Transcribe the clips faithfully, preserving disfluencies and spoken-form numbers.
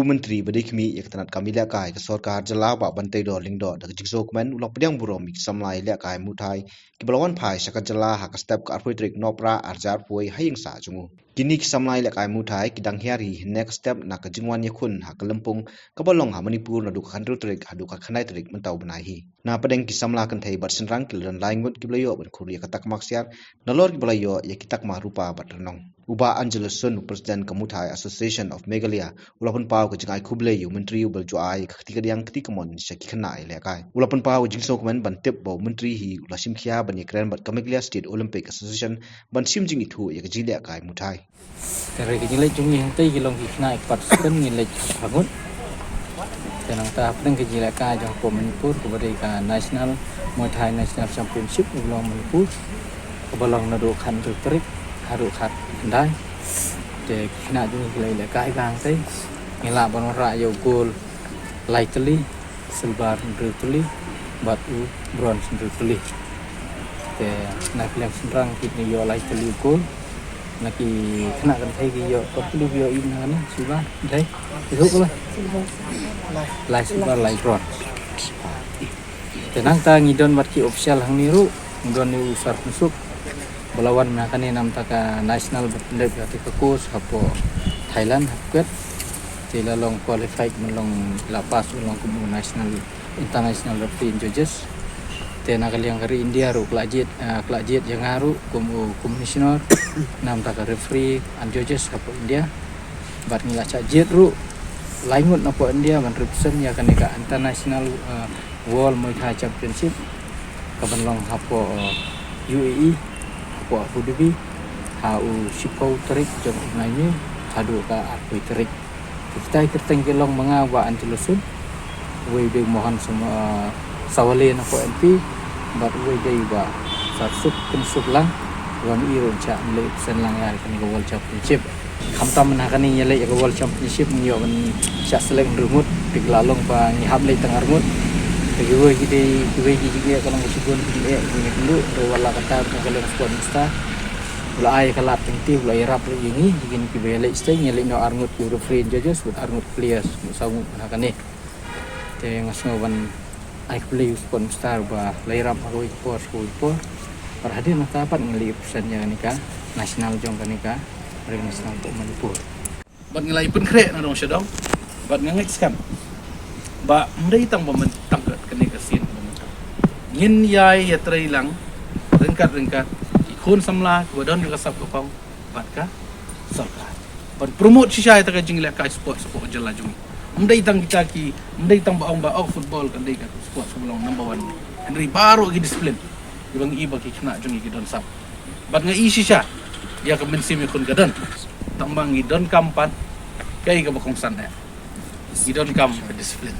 Myntri ba dei khmih ïa ka tnat kam ïalehkai ka sorkar jylla, Bah Banteidor Lyngdoh, da ka jingsngewkmen u la pdiang burom ïa ki samla ïalehkai Muay Thai kiba la wan phai sha ka jylla ha ka step ka arphew tarik Nohprah arhajar arphew ha ïing sah jong u. Kine ki samla ïalehkai Muay Thai ki dang hiar hi hynne ka step na ka jingwan ïakhun ha ka lympung kaba long ha Manipur naduh ka khathynriew tarik haduh ka khyndai tarik mynta u bnai hi. Na pdeng ki samla kynthei bad shynrang ki la don lai ngut kiba la ïoh ban khur ïa ka takma ksiar, nalor kiba la ïoh ïa ki takma rupa bad rnong. U Bah Angelo Sun, u President ka Muay Thai Association of Meghalaya, u la pynpaw ka jingai khublei ïa u Myntri uba la ju ai ka kti kadiang kti kamon sha ki khynnah ïalehkai. U la pynpaw ka jingsngewkmen ban tip ba u Myntri hi u la shim khia ban ïakren bad ka Meghalaya State Olympic Association ban shim jingithuh ïa ka jingïalehkai Muay Thai. Te hynrei ka jingleit jong ngi hangtei ki long ki khynnah ki participant, ngi leit ha ngut. Te nangta hapdeng ka jingïalehkai jong ka Manipur kaba dei ka National Muay Thai National Championship kaba long Manipur, kaba long naduh khathynriew tarik haduh khatkhyndai. Te ki khynnah jong ngi ki la ïalehkai bha hangtei. Ngi lah ban wanrah ïa u gold lai tylli, silver hynriew tylli bad u bronze hynriew tylli. Te na ki liang shynrang ki la ïoh lai tylli u gold. Na ki khynnah kynthei ki ïoh, kynthei ki ïoh ïa nga na silver, dei. Ki hok lai. Lai silver, lai bronze. Te nangta ngi don bad ki official hangne ruh, ngi don ïa u Sar Pynsuk ba la wan na kane namar ka national, ba pynleit ïa ka course hapoh Thailand, ha Phuket. Te la long qualified, man long la pass, u long kum u national, international referee and judges. Te na ka liang ka ri India ruh ka la jied, ah, ka la jied ïa nga ruh kum u commissioner namar ka referee and judges hapoh India. Bad ngi la shah jied ruh lai ngut napoh India ban represent ïa kane ka international, ah, World Muay Thai Championship kaban long hapoh, uh, U A E, hapoh Abu Dhabi, ha u shiphew tarik jong u bnai May haduh ka arphew tarik. Te kita ki kyrteng ki long ma nga, Bah Angelo Sun, uwei dei Mohan Sam-, uh, Sawale napoh M P, bad uwei dei Bah Sar Suk Pynsuk Lang, uba ngi ruh shah leit seng lang ïa kane ka World Championship. Khamtam mynta kane ngi ïaleit ïa ka World Championship, ngi ïoh ban shah select hynriew ngut, te ki la long ba ngi hap leit tang ar ngut. Te kiwei ki dei, kiwei ki jingeh ka long ka shibun ki jingeh ki jingeh kynduh, hynrei wat la katta ka liang sport minister u la ai ka lad tang te u la ïarap leit ïa ngi, ïa kine kiba ïaleit sha, ngi ïaleit noh ar ngut ki referee and judges bad ar ngut players, mut saw ngut mynta kane. Te nga sngew ban ai khublei ïa u sport minister ba la ïarap ha kawei ka por sha kawei ka por. Bad hadien nangta pat ngi la ïoh represent ïa kane ka national jong kane ka ri national ka Manipur. Bad ngi la ïa pynkhreh na dong sha dong. Bad nga ngeit skhem ba ym dei tang ba mynta tang kane ka sien ba mynta. Ngin ïai ïatrei lang ryngkat ryngkat ki khun samla kiba don ka sap ka phong bad ka sorkar ban promote shisha ïa ka jinglehkai sport hapoh ka jylla jong ngi. Ym dei tang kita ki, ym dei tang ba ong ba, oh, football kan dei ka sport kaba long number one, hynrei baroh ki discipline kiba ngi i ba ki khynnah jong ngi ki don sap. Bad nga i shisha ïa ka mynsiem ïakhun ka don, tang ba ngi donkam pat kaei kaba kongsan eh. Ngi donkam ka discipline.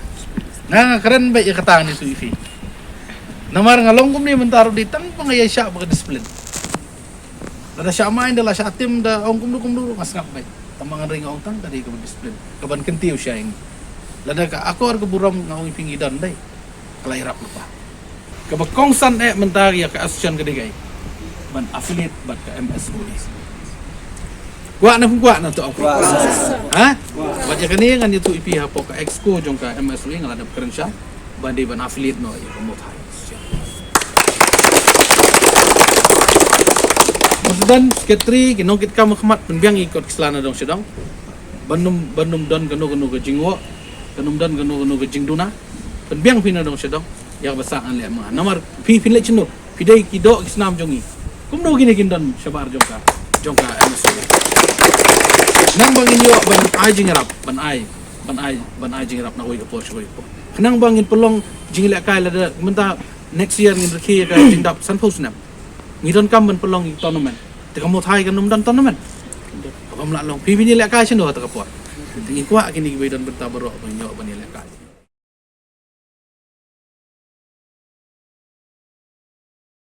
Nga, nga kren beit ïa kata ngi ïathuh ïa phi. Namar nga long kumne mynta ruh dei tang ba nga ïaishah bad ka discipline. Lada shah main da, la shah tim da, ong kumno kumno ruh nga sngap beit. Tang ba nga ring, ong tang ka dei kaba discipline, kaban kyntiew shisha ïa ngi. Lada ka akor ka burom nga ong ïa phi ngi don, dei ka la ïarap lypa. Kaba kongsan eh mynta ïa ka association ka dei kaei? Ban affiliate bad ka M S O E. Kwah ne ym kwah, na to kwah? Ha? Bad ïa kane ngan ïathuh ïa phi, hapoh ka exco jong ka M S O E nga la dep kren shai ba dei ban affiliate noh ïa ka Muay Thai. President, secretary, ki nongkitkam khmat, pynbiang ïa ki kot ki sla na dong sha dong. Ban ym, ban ym don kano kano ka jingwoh, kan ym don kano kano ka jingduna. Pynbiang phi na dong sha dong ïa kaba sah ngan leh ma nga. Namar phi, phin leit shano? Phi dei ki doh ki snam jong ngi. Kumno kine kin don shabar jong ka, jong ka M S O E. Nang ba ngin ïoh ban ai jingïarap, ban ai, ban ai, ban ai jingïarap na kawei ka por sha kawei ka por. Khnang ba ngin pynlong jingïalehkai, lada mynta next year ngin rakhe ïa ka jingdap sanphew snem, ngi donkam ban pynlong ïa ka tournament. Te ka Muay Thai kan ym don tournament. Kaba ym lah long. Phi, phin ïalehkai shano ha kata ka por? Te ngi kwah kine kiba don bynta baroh ban ïoh ban ïalehkai.